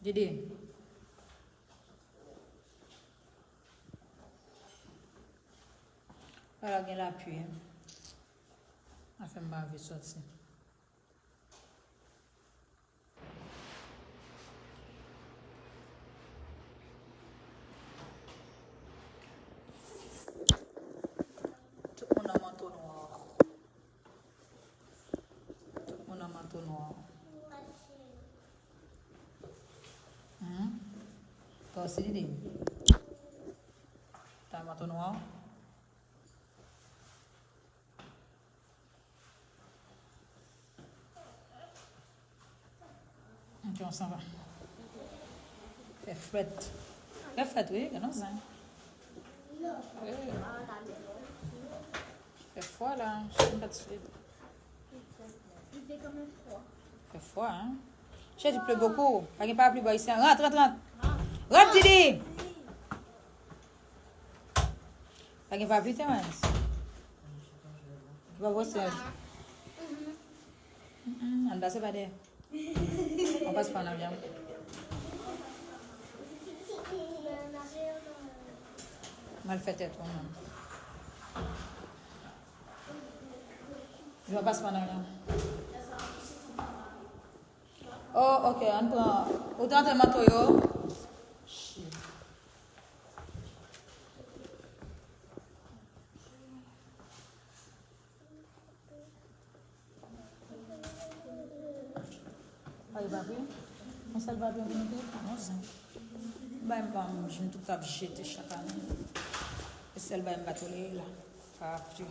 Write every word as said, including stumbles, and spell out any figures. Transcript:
Ede. Ala gen lapli, hein. Afè m pa anvi sòti. Tout moun nan manto nwa. Tout moun nan manto nwa. Hmm? Tò, si li di. Ta manto nwa. Ok, on s'en va. Fè frèt. Fè frèt, wi, gen nan zen. Wi. Fè fwa la, je suis fatiguée. Fè fwa, hein. Chè, il pleut beaucoup. Pa gen parapli bò isi. Rant, rant, rant. Rant, Didi. Pa gen papye, Terence? Ki pa posib. Mm, ann pase pa dèyè. Ann pase pa nan vyanm. Mal fè tèt ou menm. Yo pase pa nan vyanm. Oh, ok, ann pran. Ou te antre manto yo? Shit. Ay, papye. Yon sèl papye ki mete? Non, zen. Bay m pa m, m tout ap jete chak ane. E sèl bay m pa tolere la. Papye.